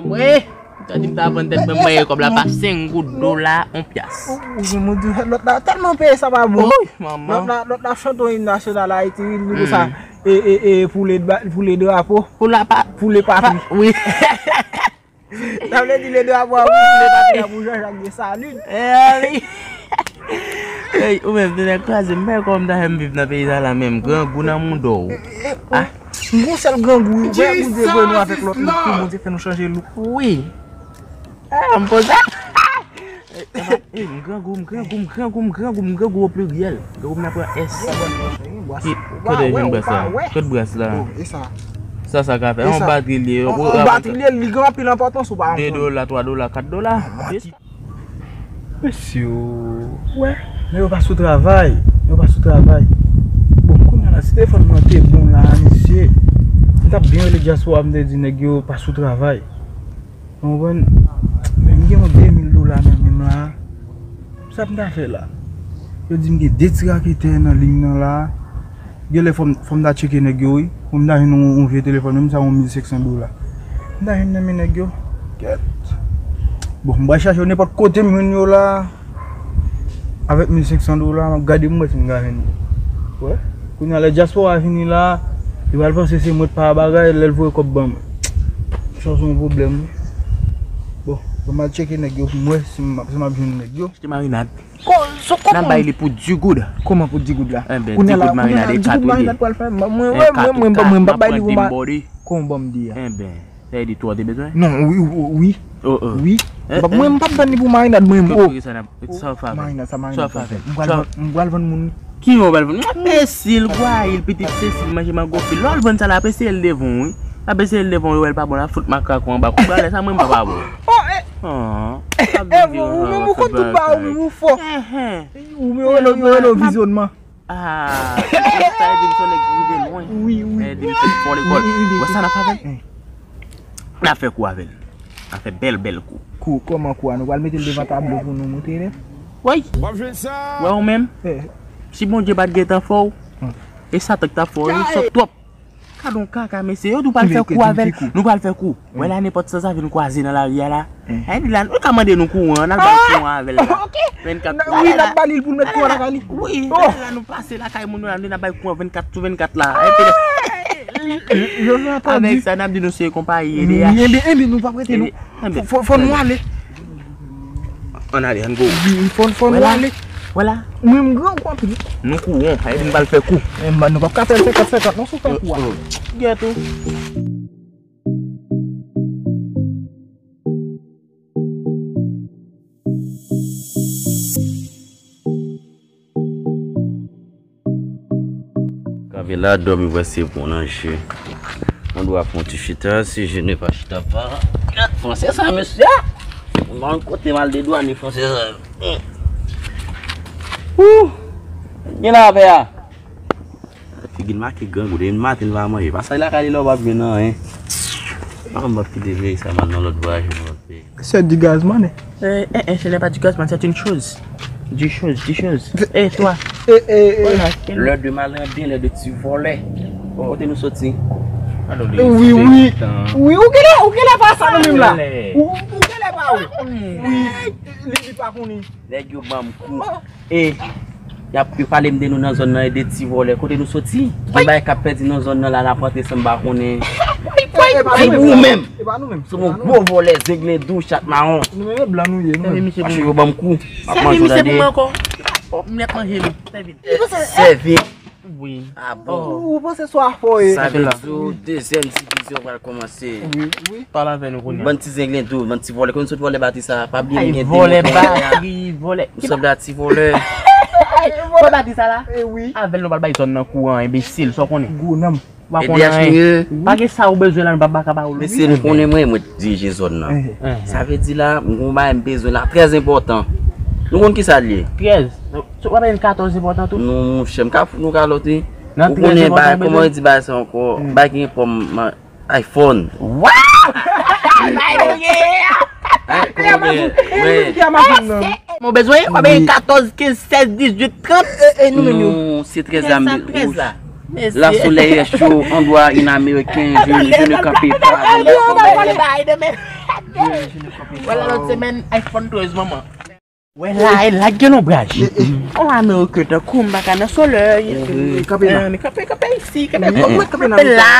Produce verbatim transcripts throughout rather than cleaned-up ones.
Mwen, sa di m ta vann tèt mwen, mwen kòb la pa senk goud, dola, yon pyas. Ou gen moun di lòt la tèlman peye sa pa bon. Oy, manman. Lòt la, lòt la chante yon im nasyonal Ayiti, wi, li konsa, e, e, e, pou le, pou le drapo. Pou la pa. Pou le patri. Wi. Sa vle di le drapo a pou le patri a pou Jean-Jacques Dessalines. Eh, wi. Ey, ou menm, tonnè kraze m, men kòman m ta fè m viv nan peyi sa la menm, grangou nan mouda w. Ah. M gon sèl grangou, wi. Wè, Bondye voye nou avèk lòt louk tou, Bondye fè nou chanje louk. Wi. Ah, m konsa. Ey, m grangou, m grangou, m grangou, m grangou, m grangou o pliryèl. Grangou m nan pran S. Ki, kote w jwenn bras la? Kote bras la? Sa, sa ka fè? Yon batri l ye. Yon batri l ye, li gen anpil enpòtans ou pa konprann. De dola, twa dola, kat dola. Mesye, wè, men yo pa sou travay. Yo pa sou travay. Bon, kounye a la, si telefòn mwen te bon la, mesye, m t ap byen rele dyaspora, m te di nèg yo pa sou travay. Ou konprann? Men m gen yon de mil dola nan men m la. Sa m ta fè la? Yo di m gen de ti raketè nan liy nan la. Genlè fò m, fò m ta tcheke nèg yo, wi. Pou m ta jwenn yon, yon vye telefòn, menm sa yon mil senk san dola. M ta jwenn nan men nèg yo. Kèt. Bon, m pral chache yo nenpòt kote m jwenn yo la. Avèk mil senk san dola, m ap gade m wè si m ka jwenn yo. Wè. Kounye a, lè dyaspora vini la, yo pral panse se mwen k pa bagay, lè l voye kòb ban m. Sa se yon pwoblèm, wi. Bon, ban m al tcheke nèg yo pou m wè si m, si m ap jwenn nèg yo. Achte marinad. N ap bay li pou di goud. Kòman pou di goud la? Enben, di goud marinad e kat wi li ye. Mwen, mwen, mwen, mwen, mwen, m p ap bay li pou ma-, kòman ban m di a? Enben, sa vle di tou w te bezwen? Non, wi, wi, wi. Wi. Mwen, m p ap ban li pou marinad, mwen, m, oh. Sa w fè avè l? Marinad, sa marinad sa fè. M pral vann, m pral vann moun. Ki yon bèl vann? Enbesil, gwayil, pitit Sesil, manje mango fil. Lè w al vann sa la, ap eseye l devan w, wi. Ap eseye l devan w, yo wè l pa bon, l ap fout makak ou anba. Kounye a lè sa mwen, m pa pa bon. Oh, eh. Ah, eh, ou menm ou konn tout bagay, ou, ou fò. Ou menm ou rele, ou rele vizyonman. Ah, sa vle di m se yon nèg ki rive lwen. Wi, wi. Sa vle di m fèk fò lekòl. Wi, wi, wi. Wè sa n ap fè avè l? N ap fè kou avè l. N ap fè bèl, bèl kou. Kou, kòman kou a? Nou pral mete l devan tablo pou nou montre li. Woy. W ap jwenn sa. Wè ou menm? Eh. Si Bondye pa t gentan fè w, e Satan k t ap fè w, li sòt twòp. Gad on kaka, mesye. Yo di w pral fè kou avè l. Nou pral fè kou. Wè la, nenpòt sans avè n kwaze nan lari a la. Epi la, nou ka mande nou kouran, n al bay kouran avè l la. Vennkat la. Wi, n ap ba li l pou l met kouran lakay li. Wi, la nou pase lakay moun yo la, n ap bay kouran vennkat sou vennkat la. Epi la, avèk sa, n ap di nou se konpayi E D H. Ebyen, ebyen, nou p ap rete, non. Fò, fò nou ale. Ann ale, ann go. Wi, fò, fò nou ale. Vwala. Mwen, m grangou anpil. Nou kouran, sa vle di n pral fè kou. Eh, man, nou p ap ka fè l senkant senkant, non, sou fè kou a. Gèt ou. Kave la, dòmi vwè se bon nan je. On dwa fè yon ti chita, si je ne pa chita pa. Gad franse sa, mesye! Mwen kote m al dedwane franse sa. Ou! Gen la avè a. Figi l make grangou, depi maten l pa manje. Pasaj lakay li la, ou p ap jwenn anyen. Mwen m ap kite veye sa m al nan lòt vwayaje, nan lòt peyi. C'est du gaz money. Eh, eh, eh, ce n'est pas du gaz money, c'est une chose. Du chose, du chose. Eh, toi. Eh, eh, eh. Voilà. L'heure de malendren, l'heure de ti vòlè. Kote nou soti? Wi, wi. Wi, ou genlè, ou genlè pa sa nou menm la. Ou, ou genlè pa ou. Wi, li, li pa konnen. Nèg yo ban m kou. E, y ap, yo pale m de nou nan zòn nan, e de ti vòlè. Kote nou soti? Gen bagay k ap pèdi nan zòn nan la, n ap rantre san m pa konnen. Se ou menm. Se yon gwo vòlè, zenglendou, chat mawon. Nou menm e blan nou ye, nou menm. Mache yo ban m kou. M ap manje w tande. M nèt manje li. Sèvi. Sèvi. Wi. Ah bon. Ou, ou panse swa fò ye? Sa vle di w dezyèm divizyon pral kòmanse. Wi, wi. Pale avè nou kounye a. Bann ti zenglendo, bann ti vòlè. Kote nou sot vòlè batri sa? Pa bliye nou gen de vòlè batri, vòlè. Nou sanble a ti vòlè. Vòlè batri sa la? Eh wi. Avè l nou pral bay zòn nan kouran, enbesil, sa w konnen. Gwo nanm. Ou pa konnen anyen. Pa gen sa ou bezwen la, nou p ap ka ba ou l. Mesye, nou konnen mwen, mwen dirije zòn nan. Sa vle di la, m gon bagay m bezwen la, trè enpòtan. Nou konn kisa l ye? Trè. W ap jwenn katòz enpòtan tou? Non, monchè, m ka fout nou kalòt, wi. Ou konnen bagay, kòman yo di bagay sa ankò? Bagay ki gen fòm iPhone. Waw! Bagay nou ye a! Mwen bezwen, w ap jwenn katòz, kenz, sèz, dizuit, trant. E nou menm yo? Non, se trè a. Trè a, trè a. La soleil est chaud, on doit une américaine, je, je ne campe pas dans le soleil. Wè la lòt semèn, iPhone trèz manman. Wè la, e la gen lonbraj. On Ameriken tankou m pa ka nan solèy. Kanpe la. Kanpe, kanpe isi, kanpe la. Kanpe la.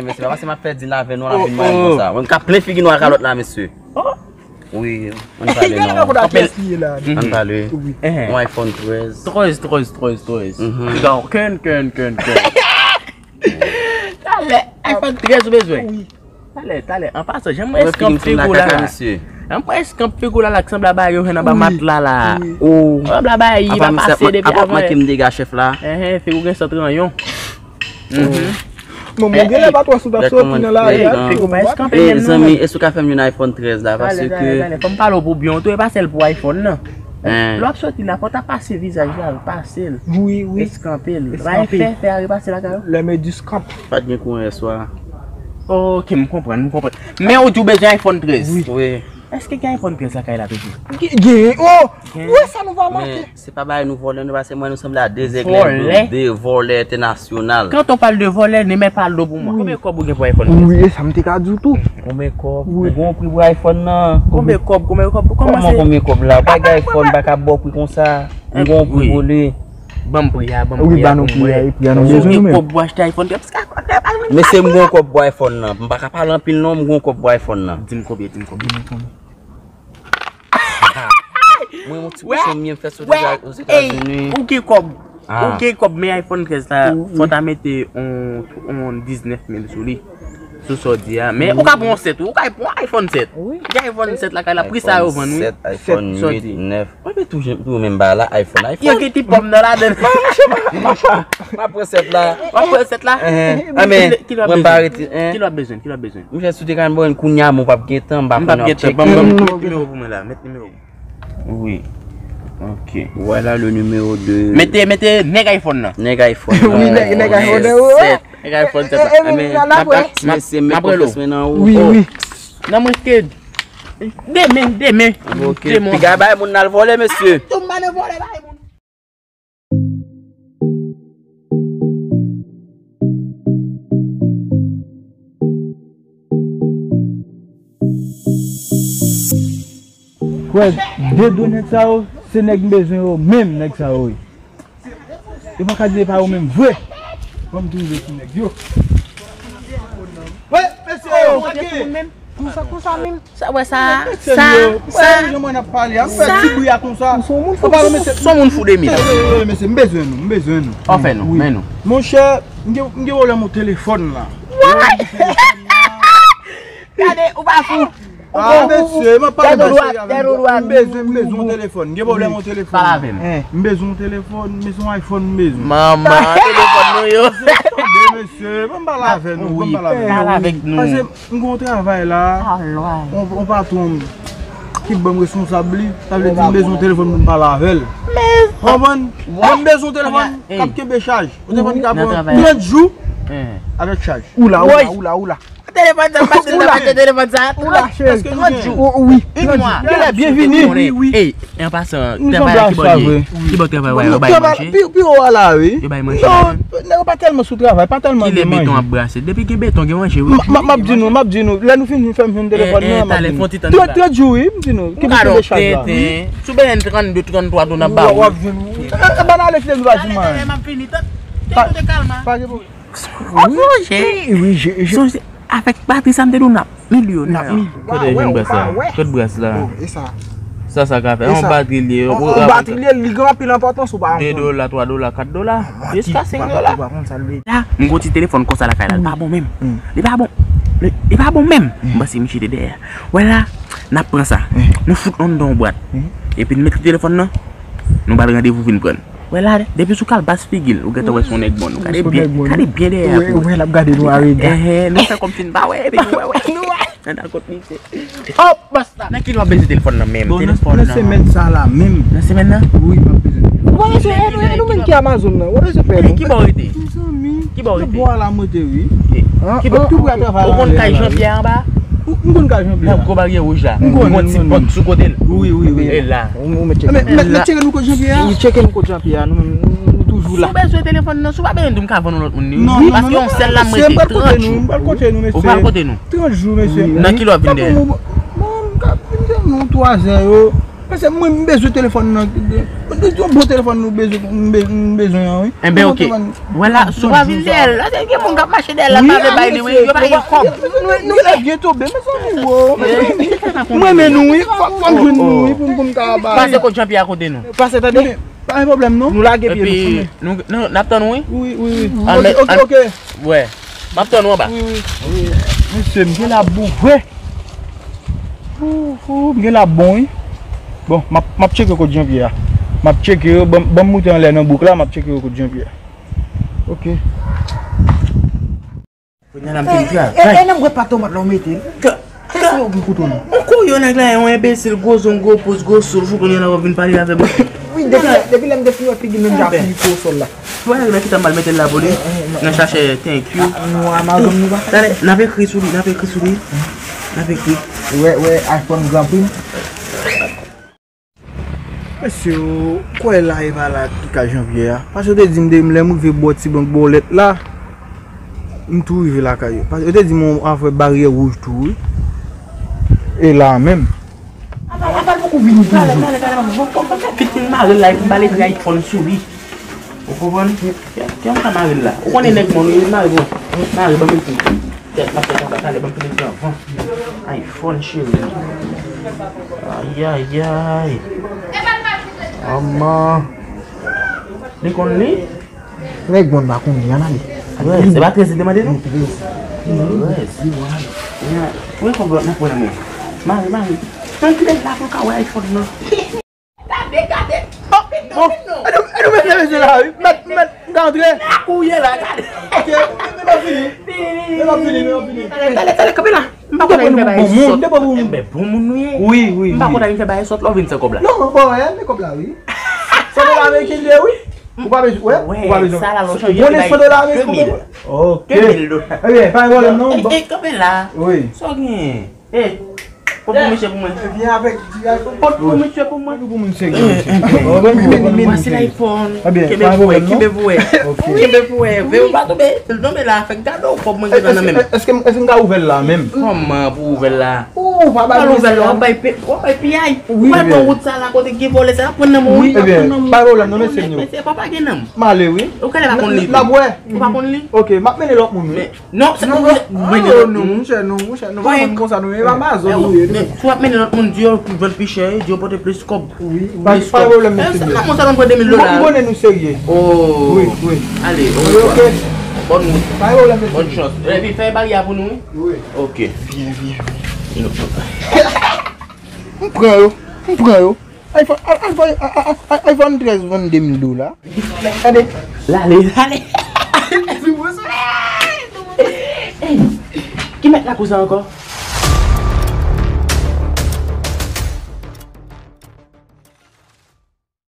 Mesye, pa pase m ap fè din avè nou, la vin mwen konsa. Mwen ka plen figi nou ak kalòt la, mesye. Wi, ann pale non. Kanpe la. Ann pale. On iPhone trèz. Trèz, trèz, trèz, trèz. Kenn, kenn, kenn, kenn. Talè, iPhone trèz ou bezwen? Wi. Talè, talè, an pasan, jan mwen eskanp figi w la la. Jan mwen eskanp figi w la la, k sanble a bagay yo jwenn anba matla la. Sanble a bagay, li pa pase depi avan. Apa manke m dega chèf la. Enhen, figi w gen san tranyon. Bon, mwen genlè pa twò sou t ap soti nan lari a. Figi w pa eskanpe menm non. Zanmi, èske w ka fè m yon iPhone trèz la? Paske talè, talè, fò m pale w pou byen w tou, e pa sèl pou iPhone nan. Lè w ap soti la, fò w ta pase vizaj la, pase l. Wi, wi. Eskanpe l. Eskanpe. Fè, fè a repase lakay ou. Lè m di eskanp. Pa t gen kouran yèswa. Ok, m konprann, m konprann. Men ou di w bezwen iPhone trèz. Wi. Èske gen iPhone trèz lakay la toujou? Gen, gen. Oh! Ou wè sa nou pa manke. Men se pa bagay nou vòlè, nou pase mwen nou sanble a de zèglè, de vòlè entènasyonal. Quand on parle de volè, Neymar pale pou mwen. Konbyen kòb ou gen pou iPhone trèz? Wi, e sa m te ka di w tou. Konbyen kòb? Ou gen yon pri pou iPhone nan? Konbyen kòb? Konbyen kòb? Kòman konbyen kòb la? Ou pa gen iPhone, pa ka ba w pri konsa. Ou gen yon pri pou li. Ban m pri a, ban m pri a pou mwen. Wi, ba nou pri a, e pri a nou bezwen nou menm. Ou gen kòb pou achte iPhone trèz? Mesye, m gen yon kòb pou iPhone nan. M pa ka pale anpil non, m gen yon kòb pou iPhone nan. Di m konbyen, di m konbyen. Mwen, yon ti pòsyon mwen fè soti Ozetazini. Ou gen kòb. Ou gen kòb, men iPhone trèz la, fò w ta mete yon, yon diznèf mil sou li. Sou sa w di a. Men ou ka pran yon sèt, ou ka pran iPhone sèt. Gen iPhone sèt lakay la, pri sa yo vann, wi. Sèt, iPhone uit, nèf. Mwen pe toujou, toujou menm bagay la, iPhone, iPhone. Yo gen ti pòm nan ladan l. M ap pran sèt la. W ap pran sèt la? Enhen. Mwen pa rete, en. Ki lè w ap bezwen? Ki lè w ap bezwen? Mwen jis sou te ka mwen kounye a, mwen p ap gen tan, m pa konnen w ap tcheke. M p ap gen tan. Ban m, ban m, met nimewo pou mwen la, met nimewo. Wi. Ok. Voilà le numéro de. Mete, mete nèg iPhone nan. Nèg iPhone nan. Wi, nèg, nèg iPhone nan, wi. Nèg iPhone sèt la. Men, m ap, mesye, men konfyans mwen nan ou. Wi, wi. Nan mwen ke demen, demen. Ok. Piga bay moun nan al vòlè, mesye. Tou m pa nan vòlè bay moun. Kwè, de do nèg sa yo, se nèg m bezwen yo menm, nèg sa yo ye. Yo pa ka di se pa yo menm vre. Ban m touye sou nèg yo. Wè, mesye, oh, ok. Konsa, konsa menm. Sa, wè sa, sa, sa. Wè jan mwen ap pale a, fè ti bri a konsa. Ou se yon moun fou. Ou se yon moun fou de mil. Mesye, m bezwen nou, m bezwen nou. Anfen nou, men nou. Monchè, m gen, m gen pwoblèm yon telefòn la. Gade, ou pa fou. Ah, mesye, m ap pale bagay serye avè nou. M bezwen, m bezwen yon telefòn. M gen pwoblèm yon telefòn. Pale avè m. M bezwen yon telefòn, m bezwen yon iPhone, m bezwen. Manman, telefòn nou yo. Tande, mesye, ban m pale avè nou, ban m pale avè nou. Pale avèk nou. Paske m gen yon travay la. On, on patwon m ki ban m responsab li. Sa vle di m bezwen yon telefòn pou m pale avè l. Konprann? Mwen m bezwen yon telefòn k ap kenbe chaj. Yon telefòn ki ka pran trant jou avèk chaj. Oula, oula, oula, oula. Telefòn sa, m pa t di l nan mache telefòn sa. Oula, cheri. Trant jou. Wi, trant jou. Yon mwa. Genlè byenvini. Wi, wi. Ey, an pasan, travay la ki bò l ye? Ki bò travay la? Yo bay manje? Pi, pi wo a la, wi. Yo bay manje? Non, nèg yo pa tèlman sou travay, pa tèlman gen manje. Ki lè beton ap brase? Depi gen beton, gen manje, wi. M, m, m ap di nou, m ap di nou. Lè nou fin fè m jwenn telefòn nan, m ap di nou. Trant, trant jou, wi, m di nou. Kenbe, kenbe chaj la. Si w bezwen trannde, tranntwa tou n ap ba ou. W ap jwenn, wi. E, e, ban ale file nou pa di m anyen. M ap vini, tande. Pa gen pwoblèm. Wi, wi, je, je. Sonje, avèk batri sa m te di w n ap milyonè. N ap milyonè. Kote w jwenn bras la? Kote bras la? Oh, e sa? Sa, sa ka fè? Yon batri l ye. Yon batri l ye, li gen anpil enpòtans, ou pa konprann. De dola, twa dola, kat dola, jiska senk dola. La, m gon ti telefòn konsa lakay la, li pa bon menm. Li pa bon. Li, li pa bon menm. M panse misye te dèyè. Wè la, n ap pran sa. Nou fout l anndan yon bwat. Epi n met telefòn nan. Nou ba l randevou vin pran n. Wè la, depi sou kalbas figi l, ou gentan wè se yon nèg bon. Nou gade byen, gade byen dèyè a pou wè. Wè, l ap gade nou a rega. Enhen, nou fè kòmsi n pa wè, epi nou wè, wè. Nou wè. Nan dakòt misye. Oh, basta. Nan kilè w ap bezwen telefòn nan menm? Telefòn nan. Nan semèn sa la menm. Nan semèn nan? Wi, m ap bezwen. Ou pa bezwen, e nou, e nou menm ki Amazon nan. Ou pa bezwen pè nou. Ki bò w rete? Mezanmi. Ki bò w rete? Nan bò a la m rete, wi. Ki bò? Tou prè a travay la. Ou konn kay Jean Pierre anba? M konn kay Jean Pierre. Nan gwo baryè wouj la. M konn, m konn. Gon ti pòt sou kote l. Wi, wi, wi. E la. Ou, ou met tcheke. Men, men, men tcheke nou kot Jean Pierre a. Wi, tcheke nou kot Jean Pierre a. Nou, nou, nou toujou la. Si w bezwen telefòn nan, si w pa bezwen di m ka vann ou lòt moun li, wi. Non, non, non. Paske yon sèl la m rete. Trant jou. M pral kote nou, mesye. Ou pral kote nou? Trant jou, mesye. Nan kilè w ap vin dèyè? Nou twazè yo. Paske mwen, m bezwen telefòn nan. Yon bon telefòn nou bezwen, m be- m bezwen an, wi. Enben, oke. Vwala, si w pa vin dèyè l, la, gen moun k ap mache dèyè l, la, pa vle bay li, wi. Yo pa gen kòb. Nou, nou la byen tonbe, mezanmi, wo. M renmen nou, wi. Fò, fò m jwenn nou, wi, pou, pou m ka ba. Pase kot Jean Pierre a kote nou. Pase, tande. Pa gen pwoblèm, non. Nou lage pye nou. Epi, nou, nou, n ap tann ou, wi. Wi, wi, wi. Al mèt, ok, ok. Wè. M ap tann ou anba. Wi, wi. Mesye, m gen la bon vre. Ou, ou, m gen la bon, wi. Bon, m ap, m ap tcheke kot Jean Pierre a. M ap tcheke yo, ban m, ban m moute anlè nan bouk la, m ap tcheke yo kot Jean Pierre. Ok. Kounye a la m fin travay. E, e, e, nan bwèt pa tomat la w mete l? Kè, kè. Kè se yo ki kouto nou? On koyo nèg la, yon enbesil, gwo zong, gwo poz, gwo souf, kounye a la w ap vin pale avè mwen. Wi, depi, depi lè m te fin wè figi menm jan ap figi kou sòl la. Wè nèg la kite m al mete l la pou li. Nan chache thank you. Nou Amazon nou pa fè. Tande, n ap ekri sou li, n ap ekri sou li. N ap ekri. Wè, wè, iPhone Grand Prix. Mesye, ou kwè la e pa la ki kay Jean Pierre a? Paske yo te di m depi lè m rive bò ti bank bò lèt la, m tou rive lakay yo. Paske yo te di m yon afè baryè wouj tou, wi. E la menm. Apa, apa l poko vini toujou? Talè, talè, talè, m ap vin mare l la epi m ba l ekri iPhone sou li. Ou konprann? Kè, kè m ka mare l la. Ou konnen nèg mòn, wi, mare mwen. Mare, ban m ekri. Tèt la fè kaba talè, ban m fin ekri anvan. iPhone cheri. Ayayay. Manman. Li konn li? Nèg mòn pa konn li, ann ale. Wè, se pa trèz li te mande nou? Trèz. Trèz. Li bon ale. Wè, konprann, nan pwen nan men. Mare, mare. Nan kilè la pou ka wè iPhone nan. Gade, gade. Oh, oh. E nou, e nou mèt leve je la, wi. Mèt, mèt, m ka antre? Lakou ye la, gade. Ok, men m ap vini. Men m ap vini, men m ap vini. Talè, talè, talè, kanpe la. M pa konn anyen fè bagay sòt. Enben, bon moun nou ye. Wi, wi, wi. M pa konn anyen fè bagay sòt, lè w vin san kòb la. Non, bon, wè, men kòb la, wi. San dola ameriken li ye, wi. Ou pa bezwen, wè, ou pa bezwen. Sa la, lè w chanje, ou konnen san dola ameriken, ou konprann? Ok. De mil dola. Ebyen, pa gen pwoblèm, non. E, e, kanpe la. Wi. Sa w genyen? E, pot pou misye pou mwen. Vyen avèk, vyen avèk. Pot pou misye pou mwen. Pou moun serye, mesye. Bon, bon, bon, bon, bon. Voici l'iPhone. Kenbe pou wè, kenbe pou wè. Kenbe pou wè. Veye w pa tonbe. Si l tonbe la, fèk gade w kòb mwen gentan nan men m. Èske, èske, èske m ka ouvè l la menm? Kòman pou ouvè l la? Ou pa bay ouvè l la, w ap bay pe-, w ap bay piyay. Ou pral pran wout sa la kote gen vòlè sa, y ap pran nan men w, wi. Ebyen, pa gen pwoblèm non, mesye m yo. Mesye, papa gen nanm. M ale, wi. Ou genlè pa konn li tou. L ap wè. Ou pa konn li? Ok, m ap mennen lòt moun, wi. Non, se pou mwen. Non, non, monchè, non, monchè, nou pa konn konsa, nou, e pa mazòt nou ye, non. Si w ap mennen lòt moun, di yo vann pi chè, di yo pote plis kòb. Wi, wi. Pa gen pwoblèm, mesye. Sa nan mwen sa, nou pran de mil dola. M konnen nou serye. Oh. Wi, wi. Ale, ok. Bòn wout. Pa gen pwoblèm, mesye. Bòn chans. Epi fè baryè pou nou, wi. Wi. Ok. Vyen, vyen, vyen. M pran yo. M pran yo. iPhone, a, a, iPhone, a, a, a, iPhone trèz vann de mil dola. Gade. L ale, l ale. Ey, ki mèt lakou sa ankò?